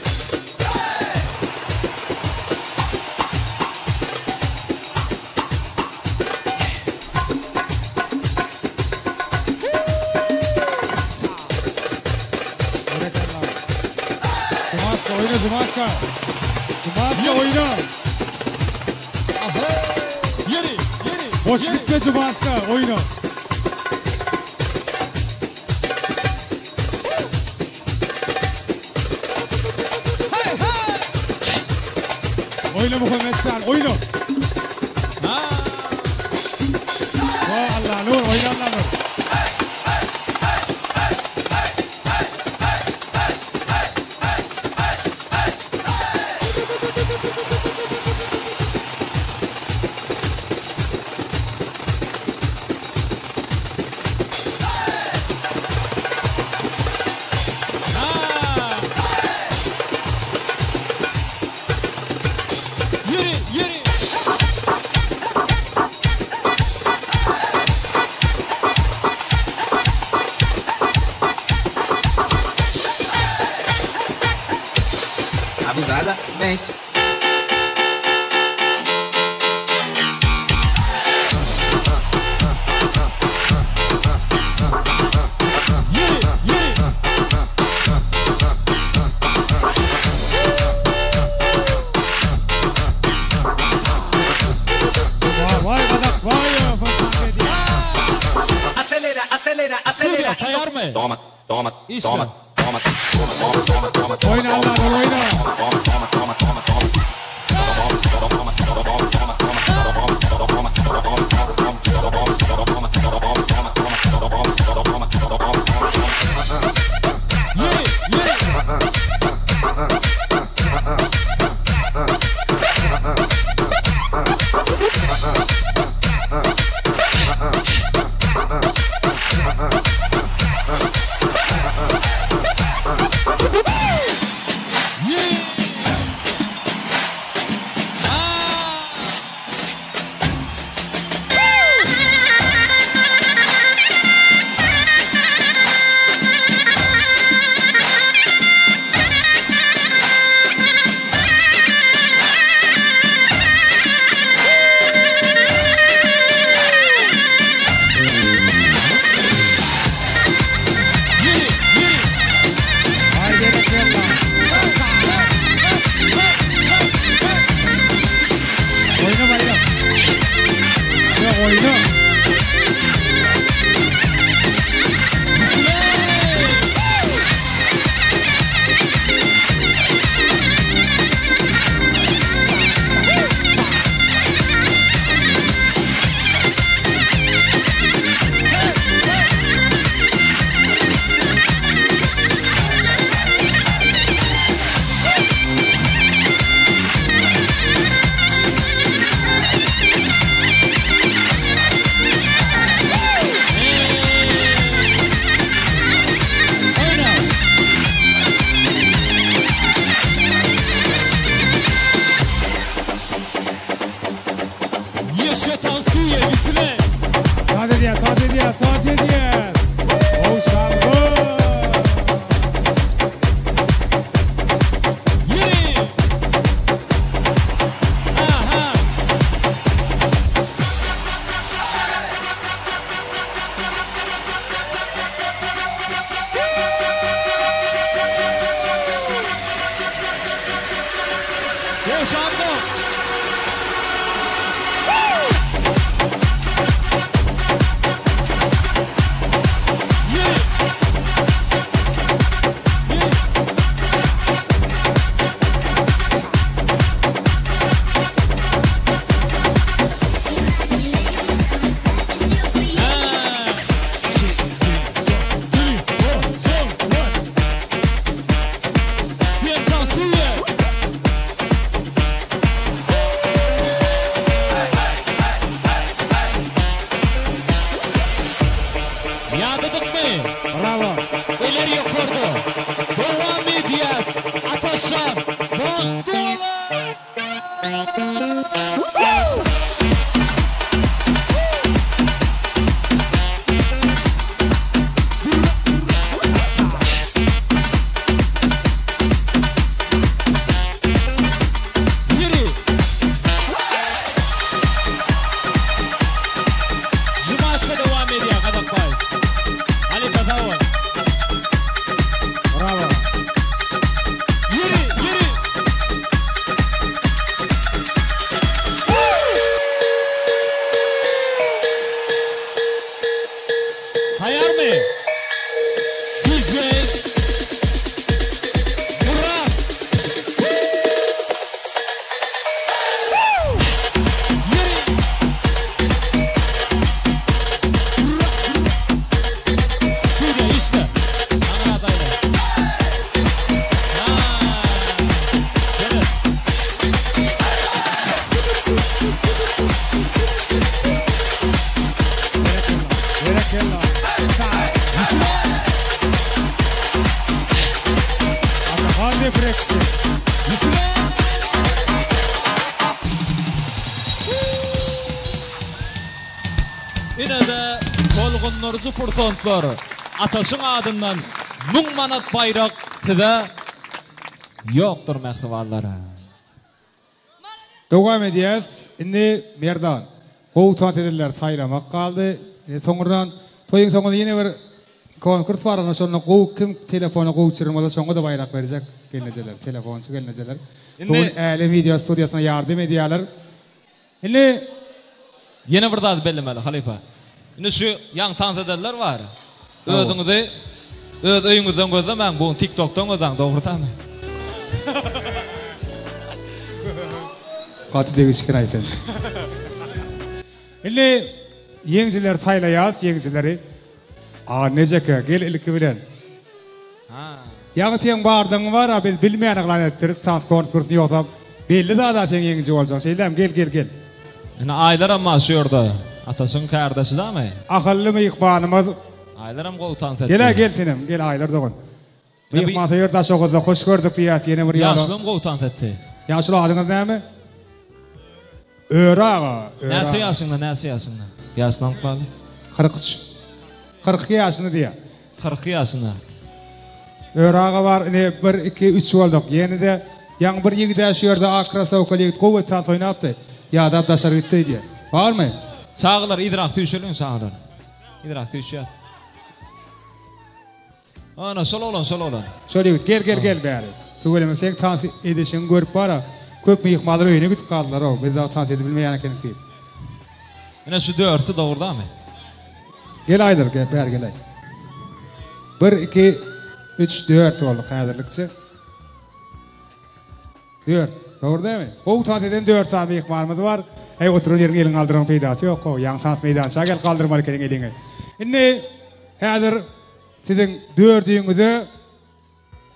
Jumaşka oýna Jumaşka. Jumaşka oýna. Ýeri, ýeri. Boş gitme Jumaşka oýna. Oýna Muhammetjan, oýna. Wa Allanur, oýna Allanur. Ýeri, ýeri. Abusada, mente. Ýeri, ýeri. Waý gazak, waý fontan edýär. Acelera, acelera, Studio acelera. taýýarmy? Toma, toma, Işle. toma, toma, toma, toma, toma, toma, Oýna Allanur, oýna. toma, toma, toma, toma, toma. Ýeri, ýeri. edýär, tans edýär. Gowşango. Ýeri. Aha. Gowşango. Sen tansuýa. Ýadadykmy? Brawo. Eller ýokarda. Dowam edýär. Ataşjan. Bagtly boluň. Ýeri. Jumaşka dowam edýär Gazakbaý. Halypa sag bol. Brawo. Ýeri, ýeri. Taýarmy? DJ Murat. Ýeri. Studiýa işle. Aňra daýla. Ha. Gel. Berekella. Atahan depreksi. Ine-de tolgundyryjy pursatlar. Ataşyň adyndan müň manat baýrak size ýokdur mähribanlar. Dowam edýäs. Indi Merdan, gowy tans edenleri saýlamak galdy. Indi soňundan toýuň soňunda ýene bir konkurs bar, onda şonda gowy kim telefona gowy çirim bolsa şoňa-da baýrak berjek gelnejeler, telefonçy gelnejeler. Bu gün Älem wideo studiýasyna ýardam edýärler. Indi ýene bir zady bellemeli halypa. Indi şu ýaňy tans edenler bar. Özüňizi öz öýüňizden gözlemäň, bu gün TikTokdan gözläň, dogry dälmi? Gaty degişgin-aý sen. Indi ýeňjileri saýlaýas, ýeňjileri. A Nejeke, gel ilki bilen. Ýaňy seň bardygyňy bar-a biz bilmän yglan edipdiris tans konkursyny ýogsam belli zada seň ýeňiji boljagyň şeýdämi gel gel gel. Ine Aýlaram bar şu ýerde. Ataşyň kärdeşi damy? Ahally myhmanymyz. Aýlaram gowy tans etdi. Gel-ä gel senem gel Aýlar dogan. Myhmansöýer Daşoguzda hoş gördük diýýäs ýene bir ýola. Ýaşulam gowy tans etdi. Ýaşuly adyňyz näme? Öre aga. Öre Näçe ýaşyňda näçe ýaşyňda? Ýaşyny alyp 43. 42 ýaşynda diýýär. 42 ýaşynda. Öre aga bar ine bir iki üç bolduk. Ýene-de ýaňy bir ýigid-ä şu ýerde ak krasowkaly ýigit gowy tans oýnapdy. Ýadap daşary gitdi öýdýän. Barmy? Çagalar yzrak süýşeliň çagalar. Yzrak süýşýäs. Ana şol oglan şol oglan. Şol ýigit gel gel gel bäri. Tüweleme seň tans edişiňi görüp bara köp myhmanlar öýüne gidip galdylar-ow biz dagy tans edip bilmeýän ekenik diýip. Ine şu dörtü dogry-damy? Gel Aýdyl gel bäri gelaý. Bir iki üç dört bolduk häzirlikçe. Dört. Dogry dälmi? Gowy tans eden dört sany myhmanymyz bar. Äý oturan ýeriňde eliňi galdyraň peýdasy ýok-ow. Ýaňy tans meýdança gelip galdyrmaly ekeniň eliňi. Indi häzir siziň dördüňize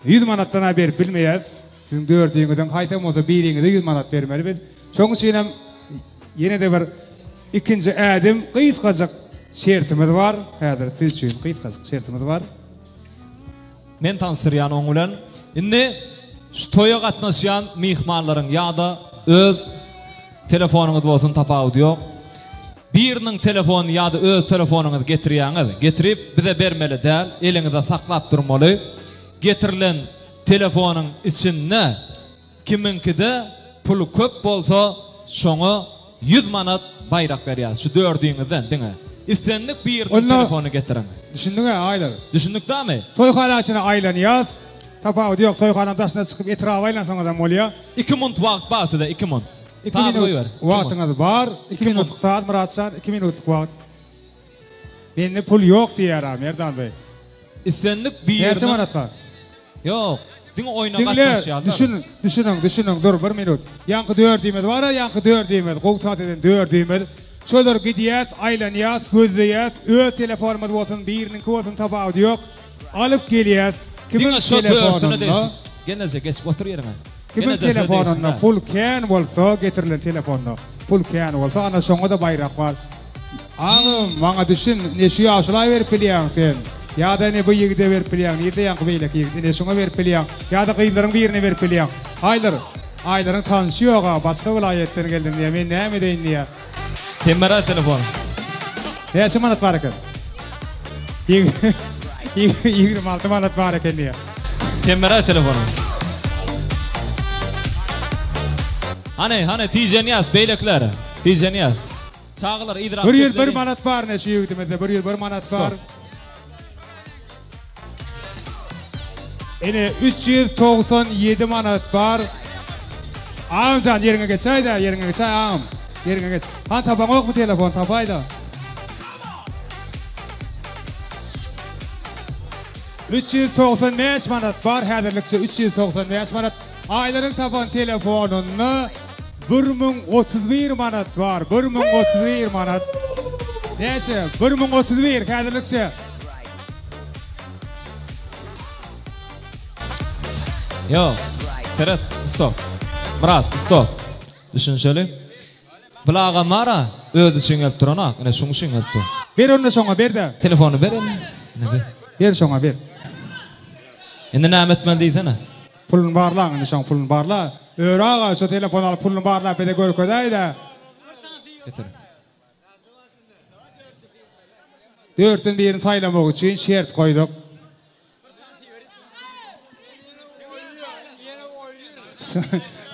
Ýüz manatdan-a berip bilmeýäris. Siziň dördüňiziň haýsam bolsa biriňize ýüz manat bermeli biz. Şonuň üçinem ýene-de bir ikinji ädim gysgajyk şertimiz bar. Häzir siz üçin gysgajyk şertimiz bar. Men tanyşdyrýan oň bilen. Indi şu toýa gatnaşýan myhmanlaryň ýa-da öz telefonyňyz bolsun tapawudy ýok. Biriniň telefonyny ýa-da öz telefonyňyzy getirýäňiz. Getirip bize bermeli däl, eliňizde saklap durmaly. Getirilen telefonyň içinde kimiňkide pul köp bolsa şoňa 100 manat baýrak berýäs. Şu dördüňizden diňe. Islendik biriniň Onda telefonyny getiriň. Düşündiň-ä, Aýlar? Düşündik damy? Toýhana içine aýlanýas. Tapawudy ýok, toýhanaň daşyna çykyp etraba aýlansaňyzam bolýa. Iki munt wagt bar size, iki munt. Iki minut wagtyňyz bar. Iki minutlyk saz Myratjan, iki minutlyk wagt. Mende pul ýok diýýär-a Merdan beý. Islendik biriniň. Näçe manat bar? Ýok, diňe oýna Diňle, gatnaşýarlar. düşün, düşüniň, düşüniň, dur bir minut. Ýaňky dördimiz bar-a, ýaňky dördimiz, gowy tans eden dördimiz. Şolar gidýäs, aýlanýas, gözleýäs, öz telefonymyz bolsun, biriniňki bolsun tapawudy ýok. Alyp gelýäs. Kimiň Diňe şo dördüne telefonynda? degişli. Gelneje geçip otur ýeriňe. Kimiň telefonynda pul kän bolsa, getirilen telefonda pul kän bolsa, ana şoňa-da baýrak bar. Agam, maňa düşün, ine şu ýaşula berip bilýäň sen. Ýa-da ine bu ýigide berip bilýäň, nirde ýaňky beýleki ýigit, ine şuňa berip bilýäň. Ýa-da gyzlaryň birine berip bilýäň. Aýlar, Aýlaryň tanşy ýog-a, başga welaýatdan geldim diýýär, men näme edeýin diýýär. Hemra telefon. Näçe manat bar eken? 26 manat bar eken diýýär. Hemra telefon. Hany, hany tijenýäs beýlekiler. Tijenýäs. Çagalar yzrak 101 manat bar ne şu ýigidimizde 101 manat bar. Ine 397 manat bar. Agam jan ýeriňe geçäýdä, ýeriňe geçäý agam. Ýeriňe geç. Han tapaňokmy telefon tapaýda. 395 manat bar häzirlikçe 395 manat. Aýlaryň tapan telefonynda 1031 manat bar. 1031 manat. Näçe? 1031 häzirlikçe. Ýok. Seret, stop. Myrat, stop. Düşünşeli. Bul agam bar-a, özi üçin gelip duran-ak, ine şuň üçin gelip dur. Ber onda şoňa, ber-de. Telefony ber indi. Ine ber. Ber şoňa, ber. Indi näme etmeli diýsene. Puluny barlaň indi şoň puluny barla. Öri aga şo telefony alyp puluny barlap bize görkezäýdä. Getir. Dörtden birini saýlamak üçin şert goýduk.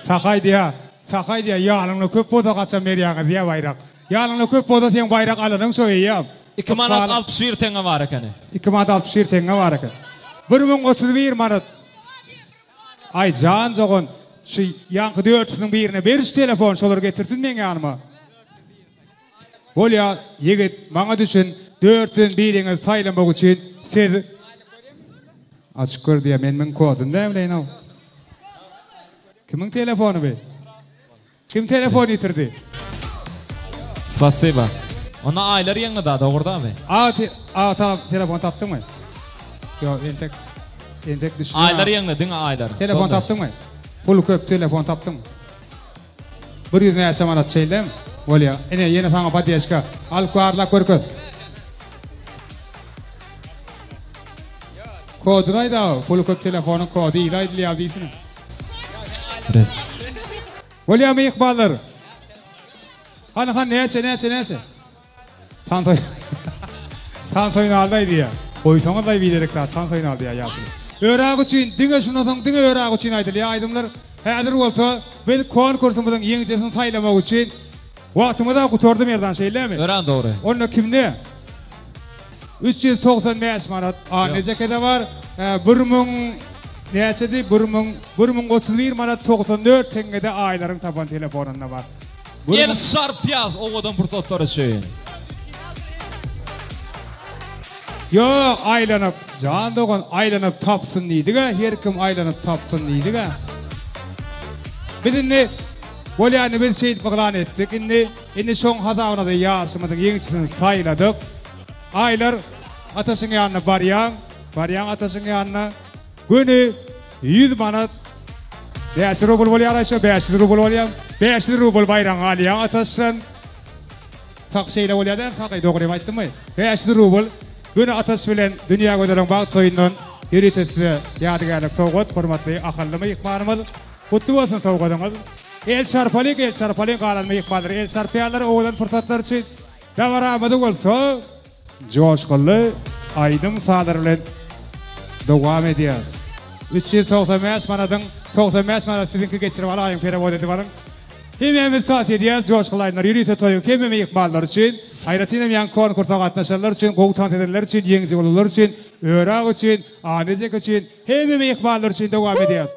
Sahy diýýär, Sahy diýýär, ýanyňda köp bolsa haçan berýäňiz diýýär baýrak. Ýanyňda köp bolsa seň baýrak alanyň şo eýýäm. Iki manat 61 teňňe bar ekeni. Iki manat 61 teňňe bar eken. 1031 manat. Aý jan dogan, şu ýaňky dörtüsiniň birine ber şu telefony, şolar getirsin meň ýanyma. Bolýa, ýigit, maňa düşün, dörtden biriňizi saýlamak üçin siz Açyp gör diýýär, men muň koduny näbileýin-ow. Kimiň telefony bi? Kim telefon ýitirdi? Spasiba. Onda Aýlar ýeňňe da dogurdamy? A, te, a, ta, telefon tapdyňmy? Ýok, entek, entek düşün. Aýlar ýeňňe, diňe Aýlar. Telefon tapdyňmy? Pul köp telefon tapdyňmy? 100 näçe manat şeýlemi? Bolýa. Ine, ýene saňa poddeşka. Alyp barlap görkez. Koduny aýda, puly köp telefonyň kody ile aýdylýar diýsene. Res. Bolýa myhmanlar. Hany hany näçe näçe näçe? Tans oý Tans oýnaldy diýýär. Goýsaňyzlaý biderek zat tans oýnaldy diýýär ýaşuly. Örak üçin diňe şundan soň diňe Örak üçin aýdylýar aýdymlar. Häzir bolsa biz konkursymyzyň ýeňijisini saýlamak üçin wagtymyz-a gutardy Merdan şeýlemi? Örän dogry. Onda kimde? 395 manat Annejekede bar. 1000 näçedi? 1000 1031 manat 94 teňňede Aýlaryň tapan telefonynda bar. El çarpýas owadan pursatlar üçin. Ýok aýlanyp jan dogan aýlanyp tapsyn diýdigä her kim aýlanyp tapsyn diýdigä. Biz indi bolýa indi biz şeýdip yglan etdik indi indi şoň hasabynada ýaryşymyzyň ýeňijisini saýladyk. Aýlar Ataşyň ýanyna barýaň barýaň Ataşyň ýanyna göni 100 manat näçe rubl bolýar aýşa 500 rubl bolýar 500 rubl baýragyňy alýaň Ataşdan. Sak şeýle bolýar däl Saky dogrymy aýtdymmy? 500 rubl Göni Ataş bilen Dünýä gözeliň bagt toýundan ýörite size ýadygärlik sowgat hormatly ahally myhmanymyz gutly bolsun sowgadyňyz. El çarpalyň el çarpalyň galan myhmanlar el çarpýarlar owadan pursatlar üçin. Dabaramyzy bolsa joşgunly aýdym-sazlar bilen dowam edýäris. 395 manadyň 95 manat siziňki geçirip alaýyň perewod edip alyň. Hemmämiz tans edýäris joşgunly aýdymlar ýörite toýuň hemme myhmanlary üçin, aýratyn hem ýaňky konkursa gatnaşanlar üçin, gowy tans edenler üçin, ýeňiji bolanlar üçin, Örak üçin, Anejek üçin, hemme myhmanlar üçin dowam edýäris.